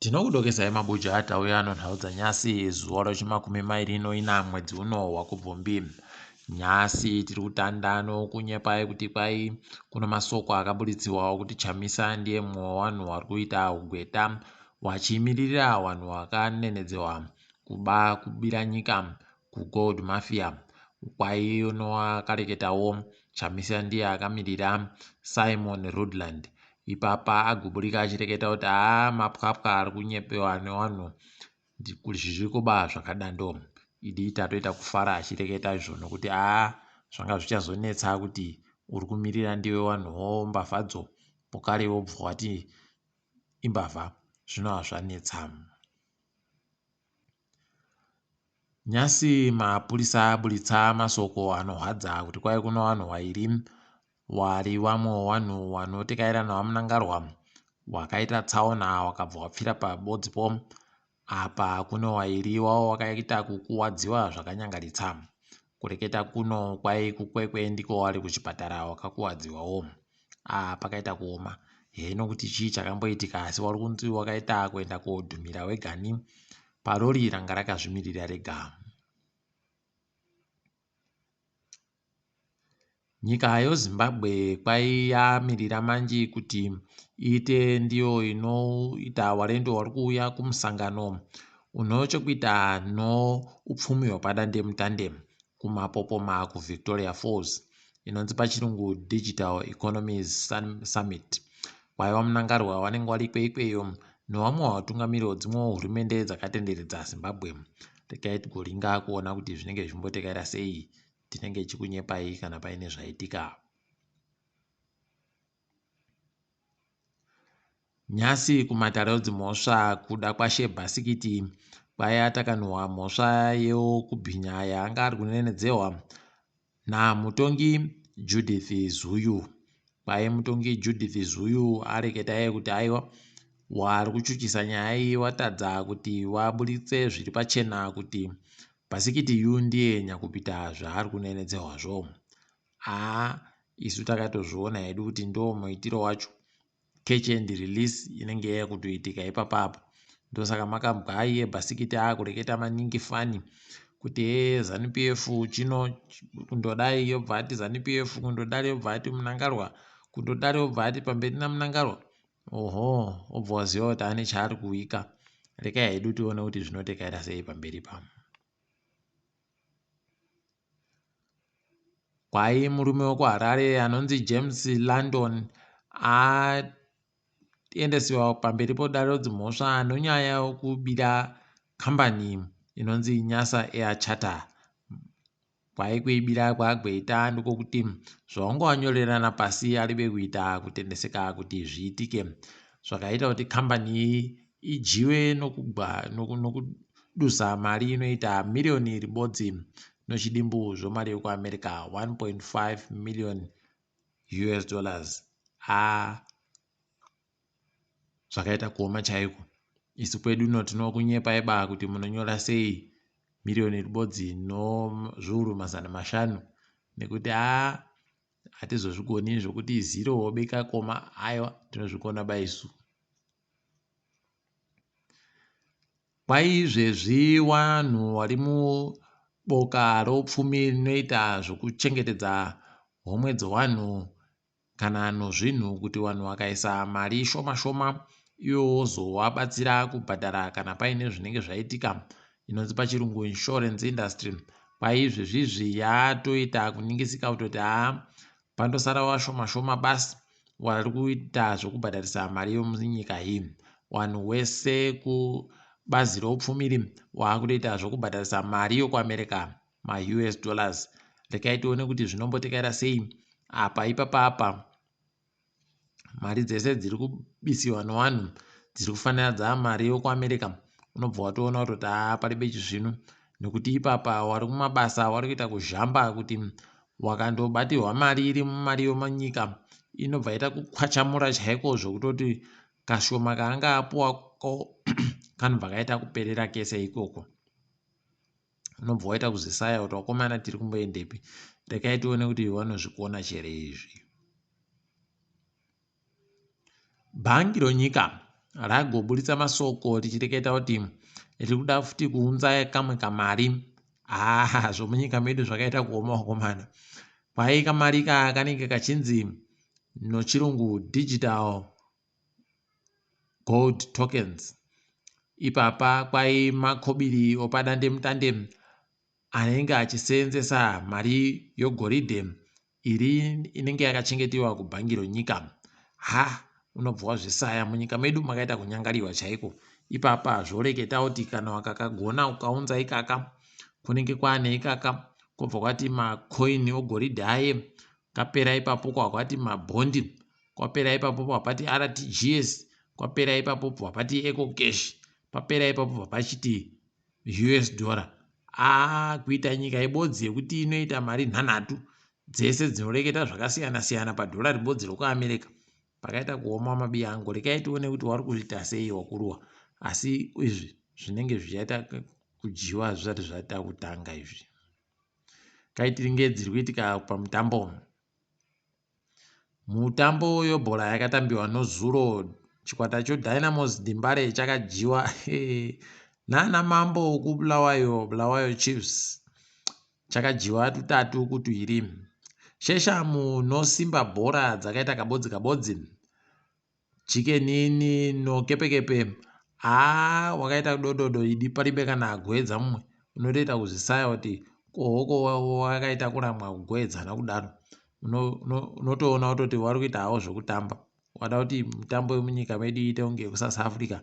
Tinokudokesai mabuja atauya ano nhau dzanyasi zuva rechimakumi mairi noina mwedzi uno waKubvumbi. Nyasi tiri kutanda nokunyepai kuti kwai kuno masoko akabuditsiwa okuti Chamisa ndiye mumwe wewanhu wari kuita ugweta wachimiririra wanhu wakanenedzewa kuba kubira nyika kuGold Mafia. Kwai noakareketawo Chamisa ndiye akamirira Simon Rudland. Ipapa aguburika achireketa kuti haa mapwapwa ari kunyepewa newanhu zviri kuba zvakadando. Idi tatoita kufara achireketa izvo nokuti haa zvanga zvichazonetsa kuti uri kumirira ndiwe wanhuwo mbavhadzo pokare wobva wati imbavha zvinova zvanetsa. Nyasi mapurisa aburitsa masoko anohwadza kuti kwai kuno vanhu wairi wari vamwe wevanhu wanotekaira naVaMnangarwa wakaita tsaona wakabva wapfira pabodzipo apa kune wairi wavo wakaita kukuwadziwa zvakanyangaritsa kureketa kuno kwai kuKwekwe ndiko wari kuchipatara wakakuwadziwawo ah pakaita kuoma heno kuti chii chakamboitika asi wari kunzi wakaita kuenda kodhumira wegani parori ranga rakazvimirira rega. Nyika yoZimbabwe kwai yamirira manji kuti iite ndiyo inoita warendo wari kuuya kumusangano unochekuita noupfumi hwepadandemutande kumapopoma kuVictoria Falls inonzi pachirungu Digital Economies Summit. Kwaiva Mnangarwa vanenge vari ikweyo nevamwe vatungamiri vedzimwewo hurumende dzakatenderedza Zimbabwe. Regai tigoringa kuona kuti zvinenge zvichimbotekaira sei. Tinenge tichikunyepai kana paine zvaitika. Nhasi kumatare edzimhosva Kudakwashe Bhasikiti kwaiya takanhuhwa mhosva yekubhinya yaanga ari kunenedzehwa namutongi Judith Zuyu. Kwai mutongi Judith Zuyu areketa iye kuti aiwa wari kuchuchisa nyaya iyi watadza kuti waburitse zviri pachena kuti Bhasikiti yu ndiye nyakupita zvaari kunenedzehwazvo. Haa isu takatozviona hedu kuti ndo muitiro wacho catch and release inenge yakutoitika ipapa apa ndosaka makambwa iye bhasikiti akureketa maningi fani kuti hee zanu pf chino kundodai yobva ati zanu pf kundodari yobva ati munangarwa kundodari yobva ati pamberi namunangarwa oho obva waziva kuti ane chaari kuwika rekai hedu tione kuti zvinotekaira sei pamberi pamo Kwai murume wekuHarare anonzi James Landon aendesiwa pamberi pedare redzimhosva nenyaya yekubira kambani inonzi Nyasa Air Charter. Kwai kuibira kwaagweita ndikokuti zvawanga wanyorerana pasi aribe kuita kutendeseka kuti zviitike. Zvakaita kuti kambani iyi idyiwe nokudusa mari inoita miriyoni ribodzi nochidimbu zvomari yekuAmerica 1.5 million US dollars. Haa zvakaita kuoma chaiko. Isu kwedu uno tinokunyepai ba kuti munonyora sei miriyoni ribodzi nozviuru mazana mashanu nekuti haa hatizozvigoni zvokuti zero wobeka koma aiwa tinozvikona ba isu. Kwaizvezvi wanhu wari muboka roupfumi rinoita zvokuchengetedza homwe dzewanhu kana nozvinhu kuti vanhu vakaisa mari shoma shoma iwo wozovabatsira kubhadhara kana paine zvinenge zvaitika inonzi pachirungu insurance industry kwaizvezvizvi yatoita kuningisika kutoti haa Pandosara washoma shoma basi wari kuita zvekubhadharisa mari yomunyika iyi. Wanhu wese kubazi reupfumi iri waakutoita zvekubhadharisa mari yokuAmerica maUS dollars. Rekai tione kuti zvinombotekaira sei apa ipapa apa mari dzese dziri kubisiwa newanhu dziri kufanira dzaamari yokuAmerica unobva watoona kutoti haa paribe chisvinu nekuti ipapa wari kumabasa wari kuita kuzhamba kuti wakandobatirwa mari iri mumari yomanyika inobva yaita kukwachamura chaiko zvekutoti kashoma kaanga apuwa ko kanobva kaita kuperera kese ikoko unobva waita kuzisaya kuti wakomana tiri kumboendepi rekai tione kuti vanozvikona chere izvi Bhangi ronyika Ragoburitsa masoko richireketa kuti riri kuda futi kuunza kamwe kamari. Haa zvomunyika medu zvakaita kuoma vakomana. Kwai kamari ika kanenge kachinzi nochirungu digital gold tokens. Ipapa kwai makobiri opadandemutande anenge achiseenzesa mari yogoridhe iri inenge yakachengetiwa kubhangi ronyika. Ha unobva wazvisaya munyika medu makaita kunyangariwa chaiko. Ipapa zvoreketa kuti kana wakakagona ukaunza ikaka kunenge kwaane ikaka kwobva kwati makoini ogoridhe aye kapera ipapo kwabva kwati mabhondi kwapera ipapo kwabva pati RTGS kwapera ipapo bva pati ecocash papera ipapo bva pachiti US dollar. Aa kuita nyika ibodzi yekuti inoita mari nhanhatu dzese dzinoreketa zvakasiyana siyana padhora ribodzi rokuAmerica. Pakaita kuoma mabiya angu rekai tione kuti wari kuita sei wakuruwa asi izvi zvinenge zvichaita kudyiwa zvisati zvaita kutanga izvi. Kaitiringe dziri kuitika pamutambo. Mutambo yebhora yakatambiwa nozuro chikwata choDynamos Dembare chakadyiwa nana mambo kuBulawayo Bulawayo Chiefs chakadyiwa tutatu kutuiri. Sheshamu noSimba Bhora dzakaita kabodzi kabodzi. Chikenini nokepekepe haa wakaita dododo idi paribe kana agoedza mumwe unotoita kuzvisaya kuti kohoko wakaita kuramwa kugoedzana kudaro unotoona kutoti wari kuita hawo zvekutamba wada kuti mitambo yemunyika medu iite kunge yekuSouth Africa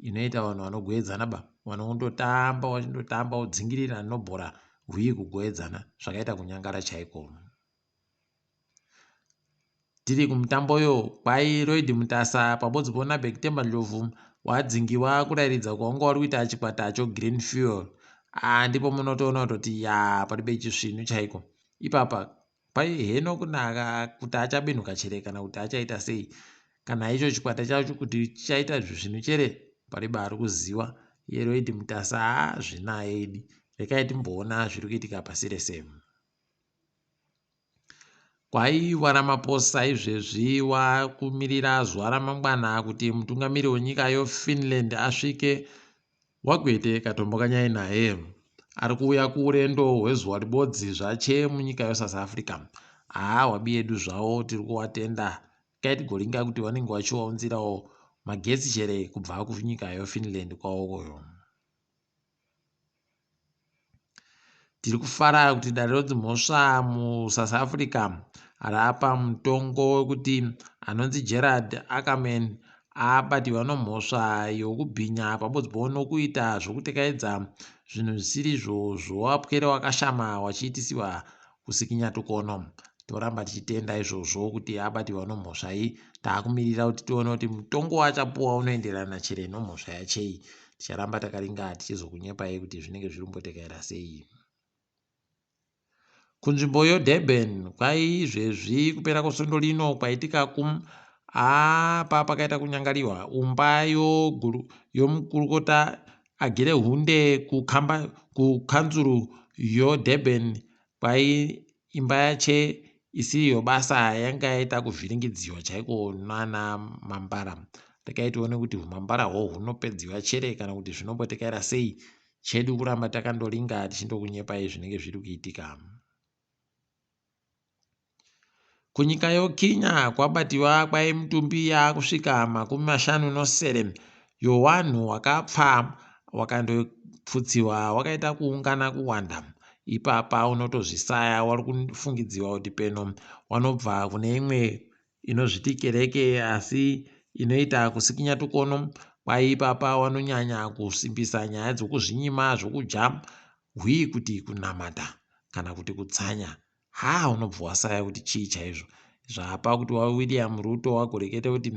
inoita vanhu vanogoedzana ba vanondotamba vachindotamba vodzingirira nobhora hwii kugoedzana zvakaita kunyangara chaiko. Tiri kumutamboyo kwai Lloyd Mutasa pabodzi po naBekithemba Ndlovu wadzingiwa kurairidza kwawanga wari kuita chikwata choGreen Fuel. Ah, ndipo munotoona kutoti ya paribe chisvinu chaiko ipapa pai heno kunaka kuti achabenhuka chere kana kuti achaita sei kana icho chikwata chacho kuti chichaita zvisvinu chere paribe ari kuziwa iye Lloyd Mutasa haa zvinaye idi rekai timboona zviri kuitika pasi rese. Kwaiwa Ramaphosa izvezvi wakumirira zuva ramangwana kuti mutungamiri wenyika yoFinland asvike wakuete katombo kanyai naye. Ari kuuya kuurendo hwezuva ribodzi zvache munyika yoSouth Africa. Haa wabi yedu zvawo tiri kuwatenda. Kaitigoringa kuti wanenge wachiwaunzirawo magetsi chere kubva kunyika yoFinland kwawokoyo. Tiri kufara kuti dare redzimhosva muSouth Africa rapa mutongo wekuti anonzi Gerard Ackerman abatiwa nomhosva yokubhinya pabodzi nokuita zvokutekaidza zvinhu zvisirizvo zvowapwere wakashama wachiitisiwa kusikinya tukono. Toramba tichitenda izvozvo kuti abatiwa nomhosva iyi. Taakumirira kuti tione kuti mutongo waachapuwa unoenderana chere nomhosva yachei. Ticharamba takaringa tichizokunyepai kuti zvinenge zviri kumbotekaira sei. Kunzvimbo yoDurban kwaizvezvi kupera kwesvondo rino kwaitika kum apa pakaita kunyangariwa umba yomukurukota agere hunde kukanzuru yoDurban kwai imba yache isiri yobasa yanga yaita kuvhiringidziwa chaiko nana mambara. Rekai tione kuti humambara hwo hunopedziwa chere kana kuti zvinombotekaira sei. Chedu kuramba takandoringa tichindokunyepai zvinenge zviri kuitika. Kunyika yoKenya kwabatiwa kwai mitumbi yakusvika 57 yowanhu wakapfa wakandopfutsiwa wakaita kuungana kuwanda. Ipapa unotozvisaya wari kufungidziwa kuti peno wanobva kune imwe inozviti kereke asi inoita kusikinya tukono. Kwai ipapa wanonyanya kusimbisa nyaya dzokuzvinyima zvokudya hwii kuti kunamata kana kuti kutsanya. Haa unobva wasaya kuti chii chaizvo zvapa kuti waWilliam Ruto wagoreketa kuti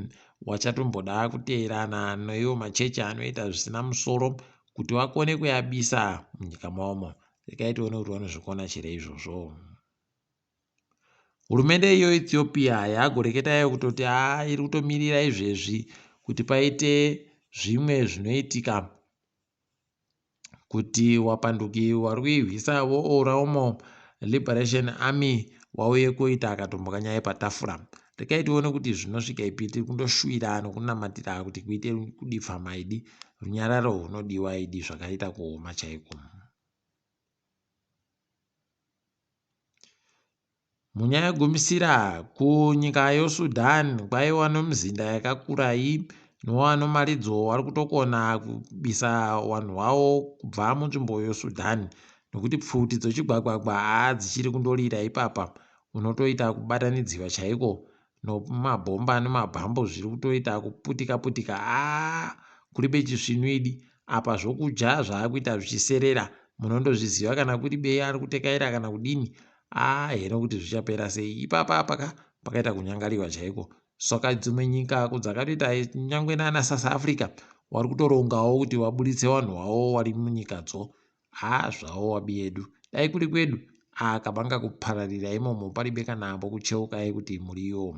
wachatomboda kuteerana neiwo machechi anoita zvisina musoro kuti vakone kuyabisa munyika mavomo. Rekai tione kuti vanozvikona chere izvozvo. Hurumende yeEthiopia yagoreketa iyo kutoti haa iri kutomirira izvezvi kuti paite zvimwe zvinoitika kuti wapanduki wari kuirwisa voOromo Liberation Army wauye koita katombo kanyaya patafura. Regai tione kuti zvinosvika ipi. Tiri kundoshuwira nokunamatira kuti kuite kudipfa maidi. Runyararo hunodiwa idi zvakaita kuoma chaiko. Munyaya yegumisira, kunyika yoSudan kwaiva nemizinda yakakura iyi inova nomaridzo wari kutokona kubisa vanhu vavo kubva munzvimbo yoSudan nokuti pfuti dzochigwagwagwa haa dzichiri kundorira ipapa unotoita kubatanidziwa chaiko nomabhomba nemabhambo zviri kutoita kuputika putika haa kuribe chisvinu idi apa zvokudya zvaakuita zvichiserera munondozviziva kana kuri bee ari kutekaira kana kudini haa heno kuti zvichapera sei ipapa apa ka pakaita kunyangariwa chaiko saka dzimwe nyika kudzakatoita nyangwe nana south africa wari kutorongawo kuti waburitse vanhu wavo wari munyikadzo haa zvawo wabi yedu dai kuri kwedu haa kabanga kupararira imomo paribe kana ambo kucheukai kuti muriyo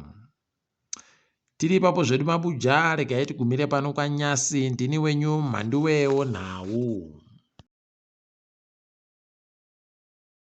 tiri ipapo zvedu mabuja regai tigumire pano kwanyasi ndini wenyu mhanduwe wonhau.